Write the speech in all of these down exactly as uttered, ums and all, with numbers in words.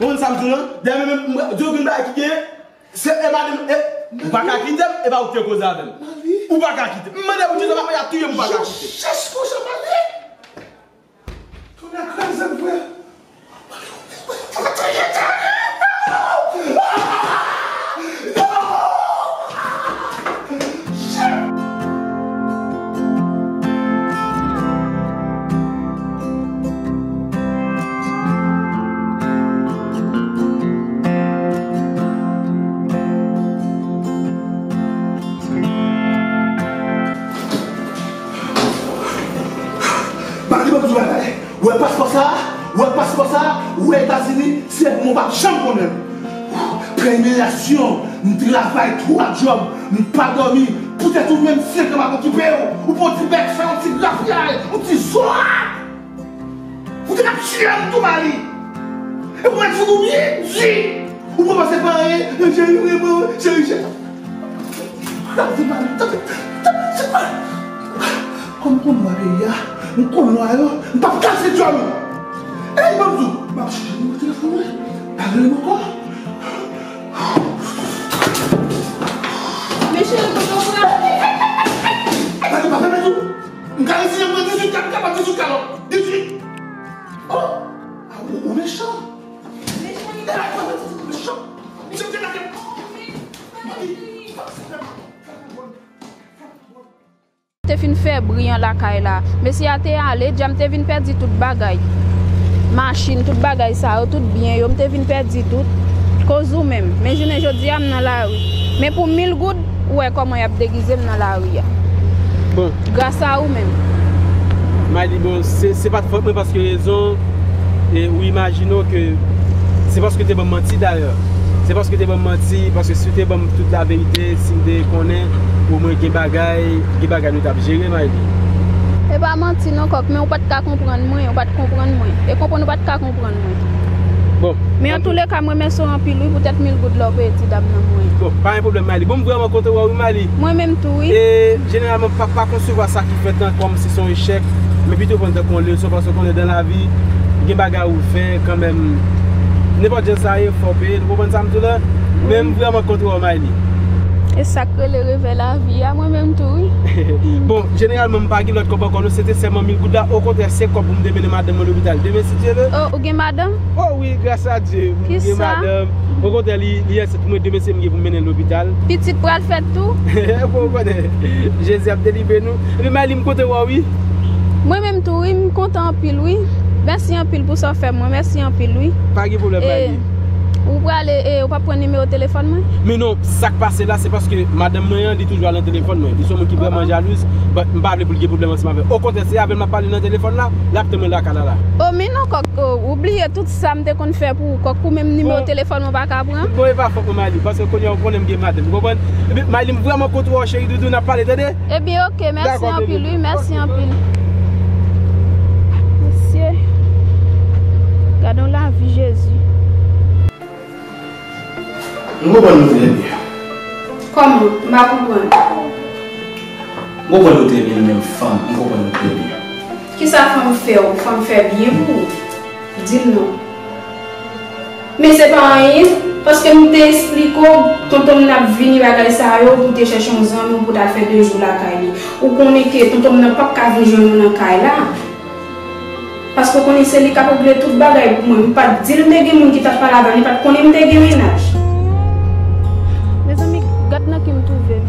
Ou konn sa m di w lan? Dèyè menm, m di w gen bagay ki gen. Se, e madanm, e, Ou pa ka kite m, e pa ou ki te koze avè m. Ou pa ka kite m. M mande w, ou di sa pa fè y ap touye m, ou pa ka kite m. Jès konsa, Mali. Tonnè kraze m, frè. Mali, ban m di w bagay. Ou wè paspò sa a? Ou wè paspò sa a? Ou wè Etazini? Si se pou mwen, ou p ap janm konnen l. Pran imilyasyon, m travay twa djòb, m pa dòmi. Poutèt ou menm, senk an m ap okipe w. Ou pran ti bèk, fè yon ti grafyay, yon ti zwa. Ou te k ap tiye m tou, Mali. E pou mèt fout ou byen di. Ou pa panse pa anyen, cheri, vrèman, cheri, cheri. Kraze Mali, tande, tande, se pa. Kòm m konn lwa peyi a, m konn lwa yo, m p ap kase djòl ou. Ey, ban m di w, m ap chanje nimewo telefòn mwen. Pa rele m ankò. Men cheri, kote w prale? Gade, pa fè m di w. M ka reziyen m nan dizuit ka, m ka ba dizuit ka non. Dizuit. Oh! Ah, ou, ou mechan. Mechan. Eh, pa fè m di w mechan. Mechan, se la ke. Te fin fè bri an lakay la. Mesye a te ale, dja m te vin pèdi tout bagay. Machin, tout bagay sa yo, tout byen yo, m te vin pèdi tout. Koz ou menm. Men jounen jodi a, m nan lari. Men pou mil goud, ou wè kòman y ap degize m nan lari a. Bon. Gras a ou menm. Mayli, bon, se, se pa t fòt mwen paske rezon, e ou imajine w ke se paske w te ban m manti dayè. Se paske w te ban m manti, paske si w te ban m tout laverite, si m te konnen, omwen gen bagay, gen bagay nou t ap jere, Mayli. E pa manti non, kòk, men ou pa t ka konprann mwen, ou pa t konprann mwen. E konprann ou pa t ka konprann mwen. Bon. Men antouleka, m remèsye w anpil, wi, poutèt mil goud la w peye ti dam nan mwen. Bon, pa gen pwoblèm, Mayli. Bon, m vrèman kontan wè w, wi, Mayli. Mwen menm tou, wi. E, jeneralman, pa, pa konsevwa sa ki fèt lan kòmsi se yon echèk, men pito pran l tankou yon leson, paske w konnen dan lavi, gen bagay ou fè kanmenm. Nenpòt jan sa ye, fò w peye l, ou konprann sa m di w la? Men m vrèman kontan wè w, Mayli. E sa k rele revè lavi a, mwen menm tou, wi. Bon, jeneralman, m pa gen lòt kòb ankò, non, se te sèlman mil goud la. Okontrè, se kòb pou m te mennen madanm mwen lopital demen, si Dye vle. Oh, ou gen madanm? Oh, wi, gras a Dye, m gen madanm. Okontrè, li, li ansent pou mwen, demen se m gen pou m mennen l lopital. Pitit pral fèt tou? Bon, ou konnen, Jezi ap delivre nou. Epi, Mayli, m kontan wè w, wi. Mwen menm tou, wi, m kontan anpil, wi. Mèsi anpil pou sa w fè mwen. Mèsi anpil, wi. Pa gen pwoblèm, Mayli. Ou prale, e, ou p ap pran nimewo telefòn mwen? Men non, sa k pase la, se paske madanm mwen an, li toujou al nan telefòn mwen. Li se yon moun ki vrèman jalouz, but m pa vle pou l gen pwoblèm ansanm avè m. Okontrè, se avè l m ap pale nan telefòn la, l ap tann mwen lakay la la. Oh, men non, kòk, oh, ou bliye tout sa m te konn fè pou ou, kòk, ou menm nimewo telefòn mwen ou pa ka pran. Bon, e pa fòt mwen, Mayli, paske kounye a ou konnen m gen madanm, ou konprann? Epi, Mayli, m vrèman kontan wè w, cheri doudou, n ap pale, tande? Ebyen, oke, mèsi anpil, wi, mèsi anpil. Mesye, gade yon lavi, Jezi. M konprann nou trè byen. Kòman? M pa konprann. M konprann nou trè byen, nou menm fanm, m konprann nou trè byen. Kisa fanm fè w? Fanm fè byen pou ou? Di m non. Men se pa anyen, paske m te esplike w, tonton m nan ap vini bagay sa yo, pou te chèche yon zanmi w pou ta fè de jou lakay li. Ou konnen ke tonton m nan p ap ka vin jwenn ou nan kay la. Paske w konnen se li k ap regle tout bagay pou mwen. M pa t di l m te gen moun ki t ap pale avè l, li pa t konnen m te gen mennaj. Mezanmi, gad nan ki m twouve m.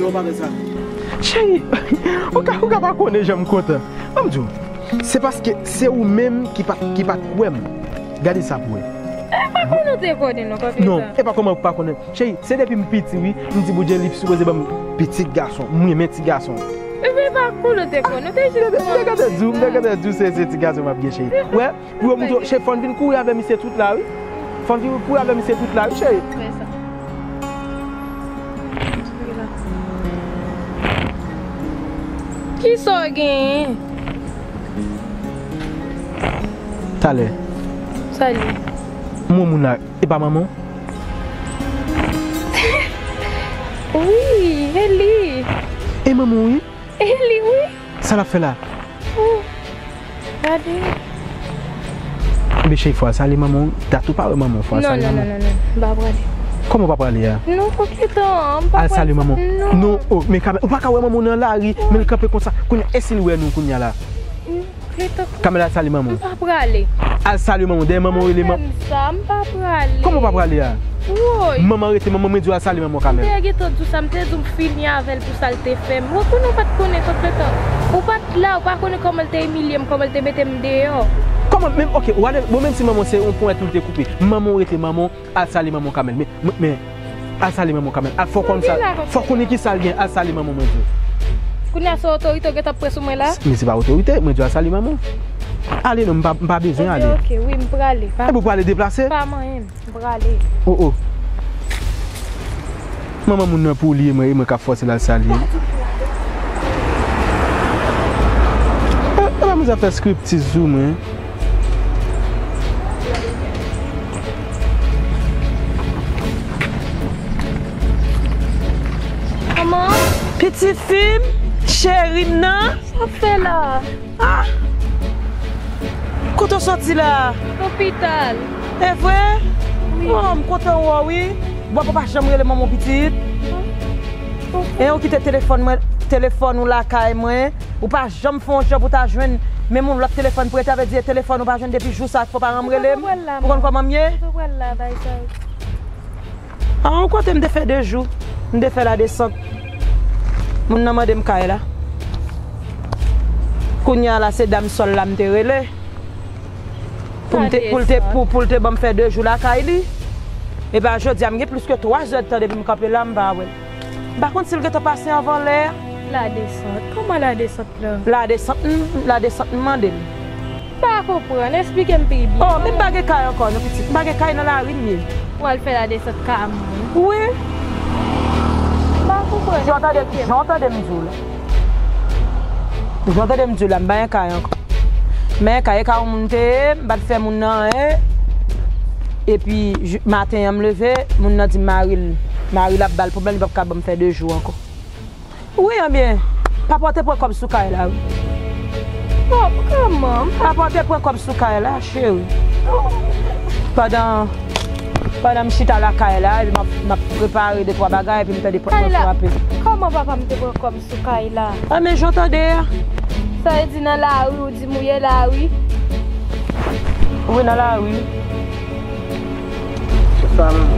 Non, pa fè sa. Cheri, ou ka, ou ka pa konnen jan m kontan. Ban m di w, se paske se ou menm ki pa t, ki pa t kwè m. Gade sa pou wè. E pa konnen w te konnen non, konfesan. Non, e pa kòman ou pa konnen. Cheri, se depi m piti, wi, m di Bondye li sipoze ban m pitit gason. M renmen ti gason. Epi e pa konnen w te konnen, w te jis konnen. M te gentan di w, m te gentan di w se, se ti gason m ap gen, cheri. Wè, pou yo montre w, cheri, fò n vin kouri avè misye tout la, wi. Fò n vin kouri avè misye tout la, wi, cheri. Fè sa. Kisa w genyen? Talè. Sa l ye? M wè moun la, e pa manman w? Wi, e li. E manman w, wi? E li, wi. Sa l ap fè la? Oh, gade. Ebyen, cheri, fò al sali manman w. Dat ou pa wè manman w, fò al sali manman w. Non, non, non, non, non, m pa prale. Kòman w pa prale a? Non, konfesan, m pa prale. Al sali manman w. Non. Non, oh, men Kamèl, ou pa ka wè manman w nan lari, men l kanpe konsa. Kounye a, e si l wè nou kounye a la? Kamèl, al sali manman w. M pa prale. Al sali manman w. Dèyè manman w rele manman. Sa, m pa prale. Kòman w pa prale a? Woy. Manman rete manman, mwen di w al sali manman w, Kamèl. M te gentan di w sa, m te di w m fini avè l pou sa l te fè m. Woy, konnen w pa t konnen konfesan. Ou pa t la, ou pa konnen kòman l te imilye m, kòman l te mete m deyò. Kòman, menm, oke, w ale, bon, menm si manman w se yon ponyèt ou l te koupe. Manman w rete manman w. Al sali manman w, Kamèl. Men, men, men, al sali manman w, Kamèl. Al, fò w konn sa, fò w konnen ki sa l gen. Al sali manman w, mwen di w. Kounye a se otorite w gentan ap pran sou mwen la? Men se pa otorite, mwen di w al sali manman w. Ale non, m pa, m pa bezwen ale. Ok, ok, wi, m prale. Epi w prale deplase? Pa manyen m, m prale. Oh, oh. Manman moun nan pou li, e mwen, e mwen k ap fòse l al sali. E, e pa mizè fè striptiz sou mwen. Manman. Pitit fi m, cheri m nan. Sa w ap fè la? Ah! Kote w soti la? Lopital. E vre? Wi. Oh, m kontan wè w, wi. Bon, papa janm rele manman w pitit. E ou kite telefòn mwen, telefòn ou lakay mwen. Ou pa janm fè yon jan pou ta jwenn menm yon lòt telefòn prete, sa vle di telefòn ou pa jwenn depi jou sa, fò paran m rele m. Ou konn kòman m ye? Ou pral la, bay sa. A yon kote m te fè de jou, m te fè ladesant. Moun nan mande m kay la. Kounye a la, se dam sòl la m te rele. Pou m te, pou l te, pou, pou l te ban m fè de jou lakay li. Epa jodi a, m gen plis ke twa zè de tan depi m kanpe la, m pa wè l. M pa konn si l gentan pase anvan lè a. Ladesant? Kòman ladesant la? Ladesant, m, ladesant, m mande l. M pa konprann, esplike m pi byen. Oh, men m pa gen kay ankò, non, pitit. M pa gen kay, nan lari m ye. W al fè ladesant ka moun? Wi. M pa konprann. Jan w tande, jan w tande m di w la. Jan w tande m di w la, m pa gen kay ankò. Men kay e ka yon moun te ye, m pa t fè moun nan anyen. Epi, jou, maten an m leve, moun nan di m mari l, mari l ap ba l pwoblèm, li p ap ka ban m fè de jou ankò. Wi, ebyen, papa w te pran kòb sou kay la, wi. Kòb kòman? Papa w te pran kòb sou kay la, cheri. Pandan, pandan m chita lakay la, epi m ap, m ap prepare de twa bagay, epi m tande pòt mwen frape. Kay la, kòman papa m te pran kòb sou kay la? A, men jan w tande a. Sa vle di nan lari, ou di m ou ye lari? Wi, nan lari. Se sa menm.